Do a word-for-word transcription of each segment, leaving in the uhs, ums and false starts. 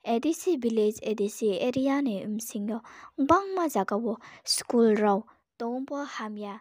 A D C village, A D C area ni bsing yo gbangma zaga wo school rao tong pho hamya,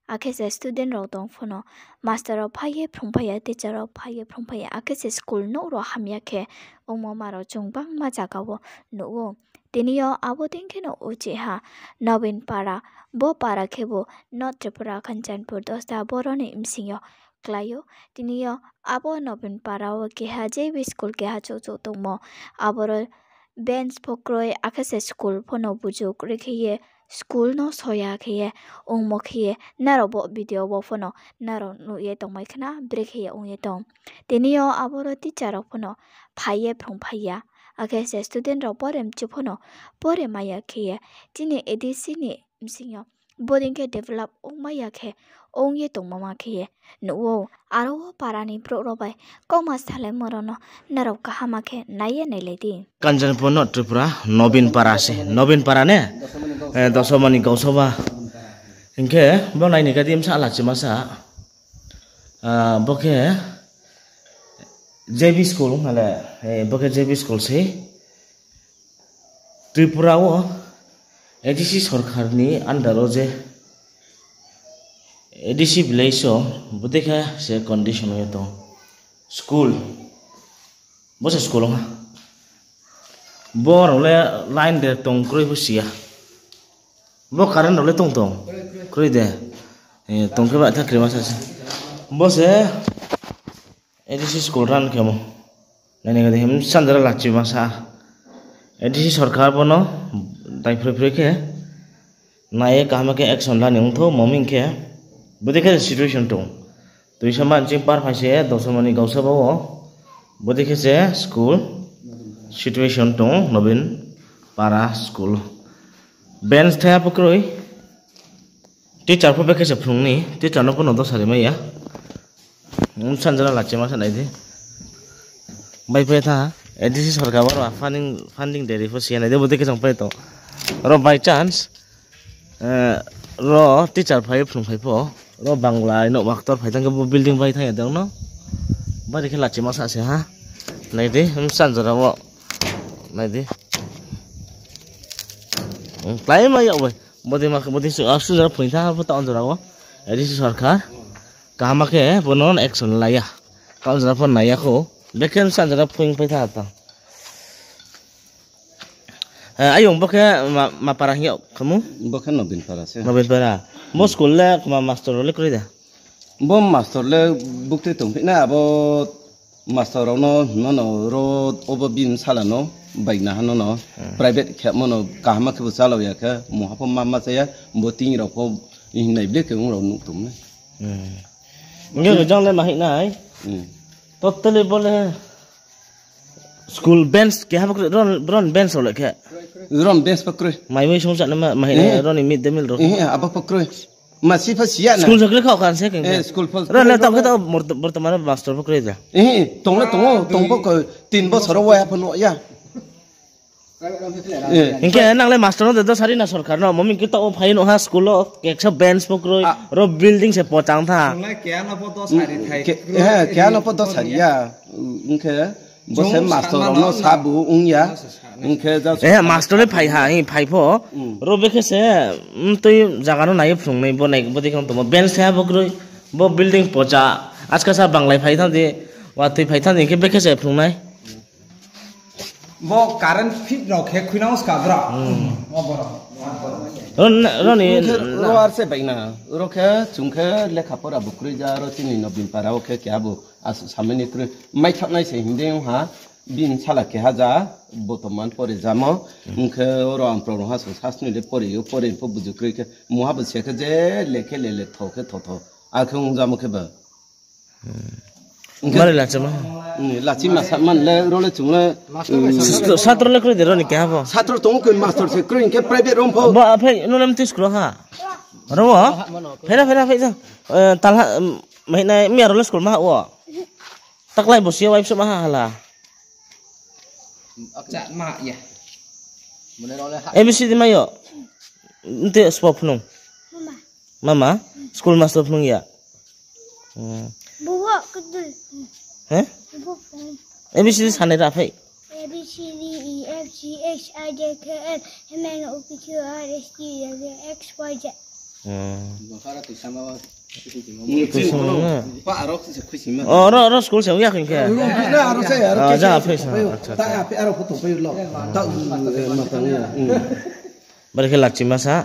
akhe se student rao tong pho no, master rao phai ye phrungphai ya, teacher rao phai ye phrungphai ya, akhe se school nouh rao hamya khe ongmo ma rao chung gbangma zaga wo nuh ou. Tini yo abo dei khe no uchih ha Nobin Para, bo para khebu North Tripura, Kanchanpur, Dosta, boro ni bsing yo klái ou. Tini yo abo Nobin Para wo keha J B school keha chouh chouh tongmo. Aboro bench pho kroi, akhe se school pho no buju kroi khe ye, school no soya khe ye, ongmo khe ye, nrao bo video wo pho no nrao nuh ye tongmai khna, brekhe ye ong ye tong. Tini yo aboro teacher rao pho no phai ye phrungphai ya, akhe se student rao pore mchu pho no pore maya khe ye, chini A D C ni bsing yo bodei khe develop ongmai ya khe, ong ye tongmo ma khe ye nuh ou. Aro wo para ni brouh rao bai kauma salaimo rao no nrao kaham khe nai ye nailai di. Kanchanpur North Tripura, Nobin Para se, Nobin Para ne? Eh, Dosomani Gaosabha. Hing khe bo nai ni kadi bsa lachima sa. Ah, bo khe J B school, ale, eh, bo khe J B school se. Tripura wo A D C sorkar ni under wo je A D C village wo bodei khe se condition ye tong. School. Bo se school ong ha. Bo rao le line de tong kroi pho si ya. Bo current rao le tong tong. Kroi de. Eh, tong khe ba tha krima sa se. Bo se A D C school run khemo. Nai ni kadi him sanjara lachima sa. A D C sorkar bo no daiphroiphroi khe nai ye kaham khe action la ni ongthou, ma hing khe bodei khe situation tong. Tuisa manching par phai se Dosomani Gaosabha wo. Bodei khe se school situation tong, Nobin Para school. Bench thaiha pho kroi. Teacher pho bekhe se phrung ni, teacher no pho no dosa rimai ya. Sanjara lachima sa nai di. Bai phai tha, A D C sorkar aro funding, funding deri pho si ya nai di, bodei khe chong pai tong. Aro by chance, eh, ro teacher phai phrung phai pho, ro Bangla nouh maktor phai tang khe bo building bai thanng ya dong no. Bari khe lachima sa se ha. Nai di, sanjara wo. Nai di. Klái ma yag bai. Bodei ma khe, bodei su, asu jora phoing tha pho ta on jora wo. A D C sorkar. Kaham khe bo no action la ya. Ka on jora pho nai ya khou. Bekhe san jora phoing pai tha ta. Eh, ayong bo khe ma, ma para hing yag khamu? Bo khe Nobin Para se. Nobin Para. Bo school le kma master rao le kroi da? Bo master le buktui tongphi na, abo master rao no, no, no, ro, obo bini bsala no, baina ha no, no, private khe mo no, kaham khe bo chalao ya khe, mungha pho ma, ma cha ya, bo tini rao pho, hingnai ble khe ong rao nuh tong nai. Hing khe jang le ma hing nai? Totally bo le school bench keha pho kroi, ron, ron bench rao le khe? Ron bench pho kroi. Mai mui sung chana ma, ma hing nai, ron ni mid day meal rao. Abo pho kroi. Ma si pho si ya na. School sa kroi kha kan se keng. Eh, school pho ron le kroi tao khe tao borto-, bortoman master pho kroi da. Eh, tong le tong o, tong pho ko tin bosor o wai ha pho nuh ya. Hing khe nang le master no de dosa ri na sorkar no, mo hing khe tao phai nuh ha school o, keksa bench pho kroi, ro building se pochang tha. Keha no pho dosa ri ya, hing khe bo se master rao no sa bu ong ya, hing khe just. Eh, master le phai ha, hing phai pho. Ro bekhe se, tui zaga no nai ye phrung nai, bo nai, bo dei khe tongmo, bench se ha bo kroi, bo building pocha, aska sa banglai phai thanng di, watoi phai thanng di, hing khe bekhe se phrung nai. Bo current fit rao khe khuinang ska bra. Ro ni, ro ar se baina. Ro khe chung khe lekha pora bo kroi ja, ro chini Nobin Para wo khe keha bo asu samai ni kroi. Maithaoh nai se hing dei ong ha, bini bsala keha ja, bortoman pore jamo. Hing khe oro ang prorong ha sung sasni le pore yo, pore pho buju kroi khe. Mungha bo se khe je le khe le le, tho khe tho tho. Akhe ong jamo khe ba. Mari lachima. Lachima sa man le, ro le chung le. Satro le kroi de ro ni keha pho. Satro tong khe master se kroi khe private room pho. Bo aphai no le mti school ha. Ro wo? Phai ra, phai ra, phai ra. Eh, talha, mai nai, mi aro le school ma ha wo. Taklai bo si ya wai psa ma ha hala. A B C D mai yo. Nte spo phnung. Mama. Mama, school master phnung ya. He? A B C D sanai ra phai. A B C D E. H I J K L, M N O P Q R S T U V X Y Z. Hmm. Tuisung no. O, ro, ro school se ong ya khe. Ro, ro, ro, ro, ro. Ah, ja, phai sa. Acha, acha. Bari khe lachima sa.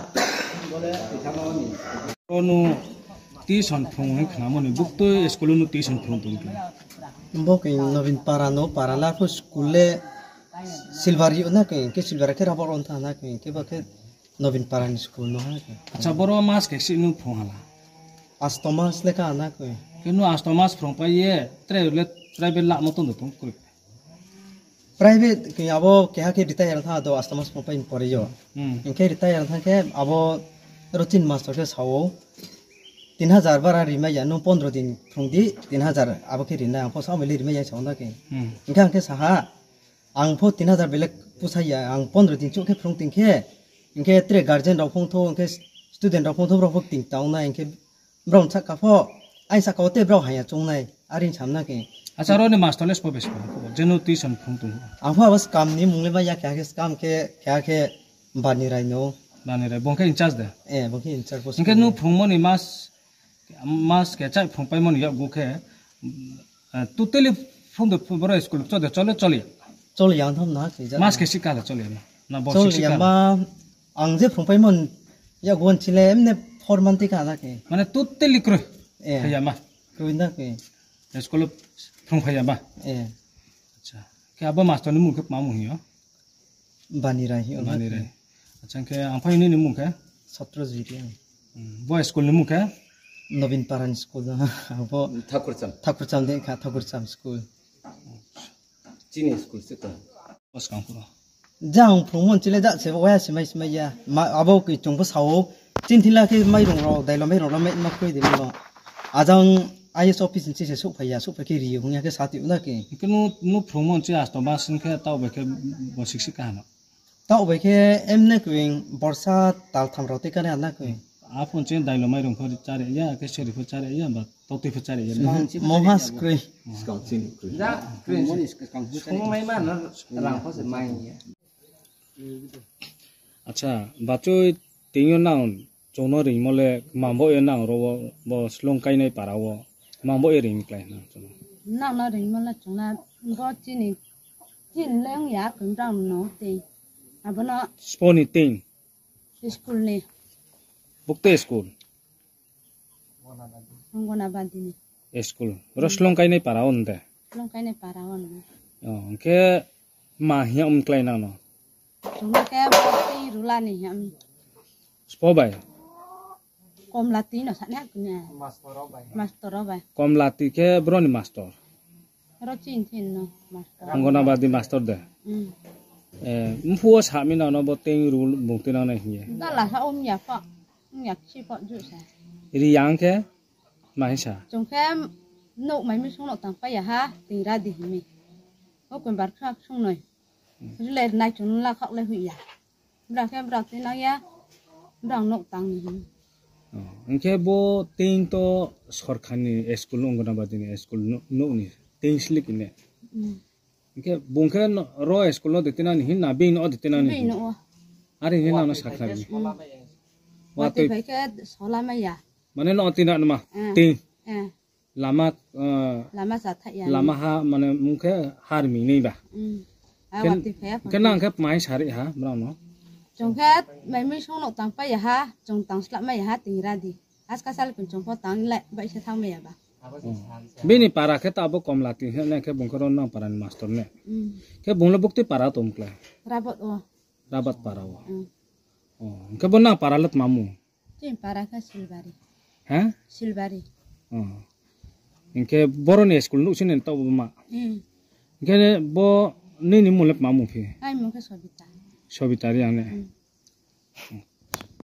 Ono tuition phrung hing khnamo ni, buktui school no tuition phrung tong khe. Bo khe Nobin Para no, para la pho school le Silver yo na khe, khe Silver khe rabo ron tha na khe, khe ba khe Nobin Para ni school no ha khe. Acha, boro mas khe si no phrung hala? Asto mas le ka na khe. Khe no asto mas phrung pai ye, tre le private la mo tong do tong khe. Private khe abo keha khe retire tha do asto mas phrung pai ni pore yo. Hmm. Hing khe retire tha khe abo ro chini master khe sao, tin hajar bara rimai ya, nung pondro din phrung di, tin hajar abo khe rinai, ang pho sao mai le rimai ya sao na khe. Hmm. Hing khe ang khe saha, ang pho tin hajar belek pusa ya, ang pondro din chouh khe phrung tong khe, hing khe tre guardian rao phung thou, hing khe student rao phung thou, brao pho ting tang nai, hing khe brao sahka pho, aini sahka wo te brao haya choung nai, are sam na khe. Acha, ro ni master le spo bai spo, je no tuition phrung tong? Ang pho abo skam ni mung le mai ya, keha khe skam khe, keha khe Bani Rai no. Bani Rai, bung khe in charge de? Eh, bung khe in charge bo. Hing khe no phrungmo ni mas, mas khe chai phrung paimo ni yakgu khe, eh, totally phrung de boro school cho de, chole, chole? Chole ya, ang tham na khe ja. Mas khe si kala chole ya ma? Na bo chole ya ma, ang je phrung paimo ni yakgu chile, emne four month kha na khe. Mane totally kroi? Eh. Phai ya ma? Kroi na khe. School phrung phai ya ma? Eh. Acha. Khe abo master ni mung khe tma mung hing yo? Bani Rai hing yo. Bani Rai. Acha, khe ang phai nini mung khe? Satrajit Reang. Hmm, bo school ni mung khe? Nobin Para ni school no. Abo Thakurcham. Thakurcham de kha, Thakurcham school. Chini school se kha. Bo skang phuru. Jang phrungmo chile ja se bo waya se mai se mai ya. Ma, abo khe chung pho sao. Chini thila khe mairung rao, dailo mairung rao mai ma kroi de no. Ajang I S office ni se souhphai ya, souhphai khe ri hung ya khe sa ti na khe. Khe no, no phrungmo chi asto mas hing khe taoh bai khe bo sik sik kha no? Taoh bai khe emne khe borsa tal tham rao tei kani ana khe. Aphon chi dailo mairung pho chari ya, khe seri pho chari ya, ba totwi pho chari ya. Moha skroi. Skang chini kroi. Ja, kroi. Sungmai ma no rang pho se mai ya. Acha, bachoi tini yo nang chung no ringmo le, kmang bo ye nang ro wo, bo Slong Kainai para wo, kmang bo ye ring klái nang chung no? Nang no ringmo le chung na, bo chini, chini le ong ya, kung rang no tei. Abo no. Spo ni tei? School ni. Bukte school? Anganabadi ni. School. Ro Slong Kainai para wo de? Slong Kainai para wo no. O, hing khe ma hing ya om klái nang no? Chung no khe bo tei rula ni hing ya mi. Spo bai? Komlati no sa ni ha kuni. Master rao bai. Master rao bai. Komlati khe bro ni master? Ro chin chin no master. Anganabadi master de? Hmm. Eh, mphuh wo sa mi nang no bo tei rul bung tui nang nai hing ye? Dala sa om ya pho. Ong ya khe pho ju sa. Ri yang khe? Ma hing sa? Chung khe nouh mai mi sung nouh tang pai ya ha, tei ra di hing mi. O koi bar kha sung noi. Rle nai chung la khak le hui ya. Bra khe bra tei nang ya. Bra nouh tang ni hing. O, hing khe bo tei to sorkar ni school no, Anganabadi ni school no, nouh ni tei slik ne. Hmm. Hing khe bung khe no, ro school no de tei nang ni hing na, bini no de tei nang ni hing? Bini no. Are hing ye nang no sakhnari. Hmm. Watoi phai khe sola mai ya. Mane no tei nang ma? Eh. Tei. Eh. Lama, eh, lama sa thaih ya. Lama ha, mane mung khe harmi ni ba. Hmm. Khe, watoi phai ya khe nang khe mai sari ha, brao no? Chung khe mai mi sung nouh tang pai ya ha, chung tang slap mai ya ha, tei ra di. Aska sal kun chung pho tang le, bai se thang mai ya ba. Hmm. Bini para khe ta abo Komlati hing nai khe bung khe ro nang para ni master ne. Hmm. Khe bung le bukti para tong klái? Rabat o. Rabat para o. Hmm. O, hing khe bo nang para le tma mung? Chini para khe Silbari. Ha? Silbari. O. Hing khe boro ni school nouh sini taoh bo ma? Hmm. Hing khe bo nini mung le tma mung phi? Aini mung khe Sobita. Sobita Reang ne? Hmm.